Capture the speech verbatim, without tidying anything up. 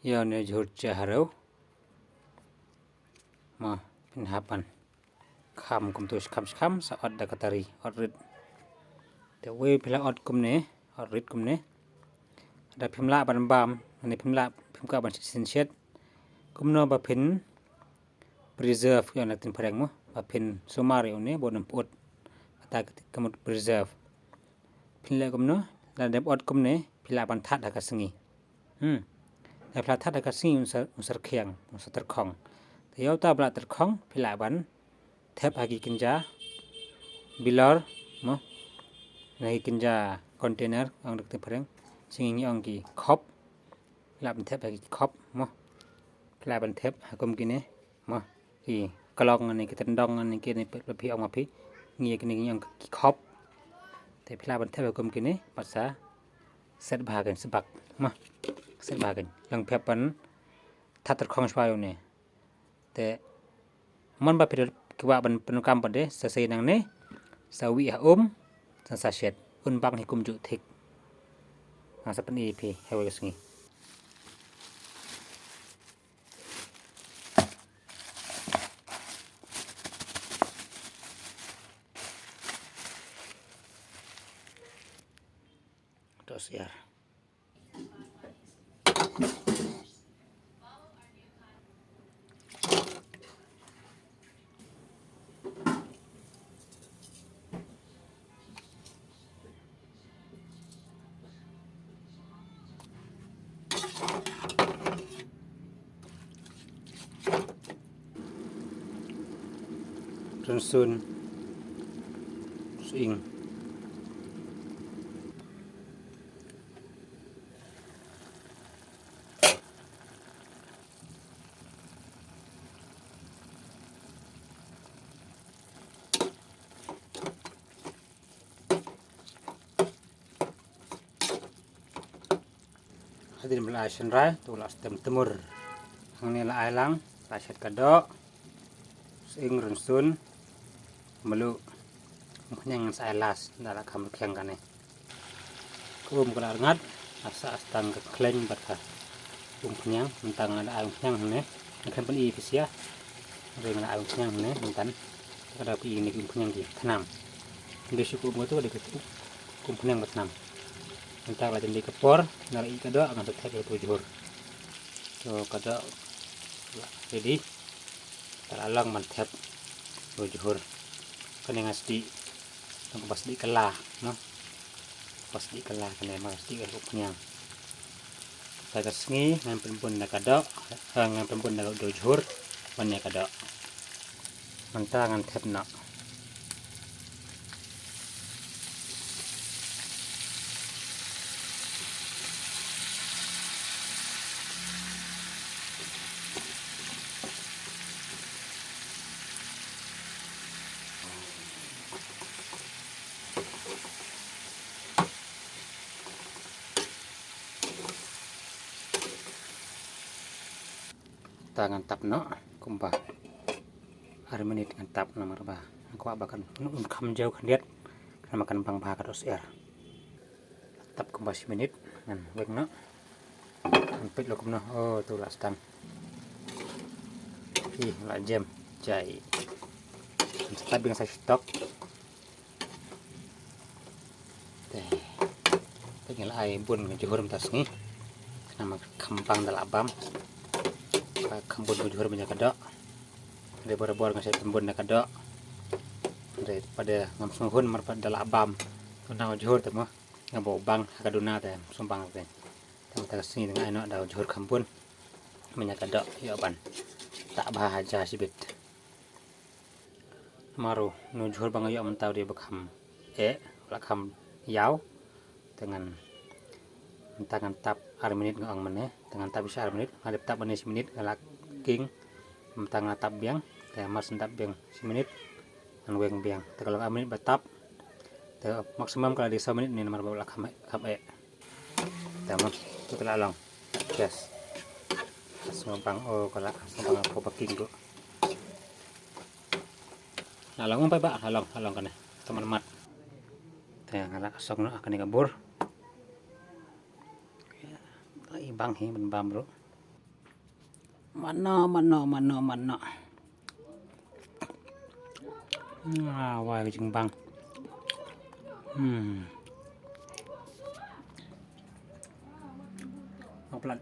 Ïa une jhur ja harew. Mo, phin hap ban kham kumto shkham shkham, sa ot da ka tari, ot rit. Te wei phi la ot kumne, ot rit kumne. Da phim lah ban bam, ne phim lah, phim kwah ban shet shet. Kumno ba phin preserve ïa une, ka ktien phareng mo, ba phin sumar ïa une, ba un ym pyut. Kata ka mut preserve. Phin leh kumno, lada dep ot kumne, phi lah ban that ha ka sngi. Hmm. Lada phi lah that ha ka sngi un sa, un sa rkhiang, un sa tyrkhong. Te ïa uta ba la tyrkhong, phi lah ban thep ha ki kynja bilor, mo. Na ki kynja container, ong da ka ktien phareng. Sngewbha ngi ong ki khop. Phi lah ban thep ha ki khop, mo. Phi lah ban thep ha kum kine. Mo, ki klong ne ki tyndong ne kine, phi ong ma phi. Ngi kine ngi ong ki khop. Te phi lah ban thep ha kum kine, bad sa set bha kein, sbak. Mo, set bha kein. Lada phim pat that tyrkhong shuwa ïa une. Te mon ba phi kwah ban pyndonkam pat de, sa sei nangne, sa wih ha um, sa, sa shet. Un bang hi kumjuh thik. Nga sa pyni ïa phi ha kawei ka sngi. Tos ïar. Rynsun. Sying. Hadien ba la ai shynrai, to la stem tmur. Hangne la ai lang, la shet ka doh. Sying, rynsun, mluh. Umphniang ngan sa ai last, da la kham rkhiang kane. Ka um ka la rngat, la sah tang ka khleiñ bad ka umphniang, mynta nga la ai umphniang hangne. Nga khlem pyni ïa phi sha. Hynrei nga la ai umphniang hangne, mynta. Ka da phi ïa kine ki umphniang ki thnam. Hynrei shu ka um ka tu ka dei ka umphniang ba thnam. Mynta la jan dei ka por, nga la ïeh ka doh, ngan sa thep ïa ka jhur. To ka doh la ready. Ka la long ban thep ïa ka jhur. Kane nga sdieh. Tang kaba sdieh ka la, no? Kaba sdieh ka la kane, ma sdieh ka umphniang. Kata ka sngi ngan pynbun da ka doh, eh, ngan pynbun da ka jhur ban ïa ka doh. Mynta ngan thep noh. Ta ngan tap noh kumba ar minit ngan tap namar ba nga kwah ba kan un kham jew khyndiat, kan ba kan bang bha ka dohsyiar. Tap kumba shi minit ngan weng noh. Ngan peit noh kumno. Oh, tu la sdang. Ih, la jem. Jai. Ngan sa tap biang sa shitok. Te, te ngi la ai bun ka jhur mynta sngi. Khnang ba kham bang da la bam. Ba kham bun ka jhur mynta ka doh. Hynrei barabor nga shait pynbun da ka doh. Hynrei pat de ngam sngewhun namar pat da la bam. Duna u jhur te mo. Nga ba u bang ha ka duna te ngam sngewbang te. Te mynta ka sngi te nga ai noh da u jhur kham bun. Mynta ka doh ïoh ban tah bha ha ja shibit. Namar u jhur ba nga ïoh mynta u dei ba kham eh, la kham ïaw. Te ngan, mynta ngan tap ar minit nga ong mynne. Te ngan tap shi ar minit, nga dep tap mynne shi minit nga la king. Mynta nga tap biang, te mar shen tap biang shi minit ngan weng biang. Te ka long ar minit ba tap. Te maximum ka la dei saw minit ne namar ba la kham eh, kham eh. Te mo, tu ka la long. Yes. Sngewbang, oh, ka la sngewbang ko ba king ko. La long ym pai ba, la long, la long kane. Te mat mat. Te nga la song noh kane ka bur. I bang hi ban bam ruh. Mano, mano, mano, mano. Ah, wai ka jingbang. Hmm. Ngaplat.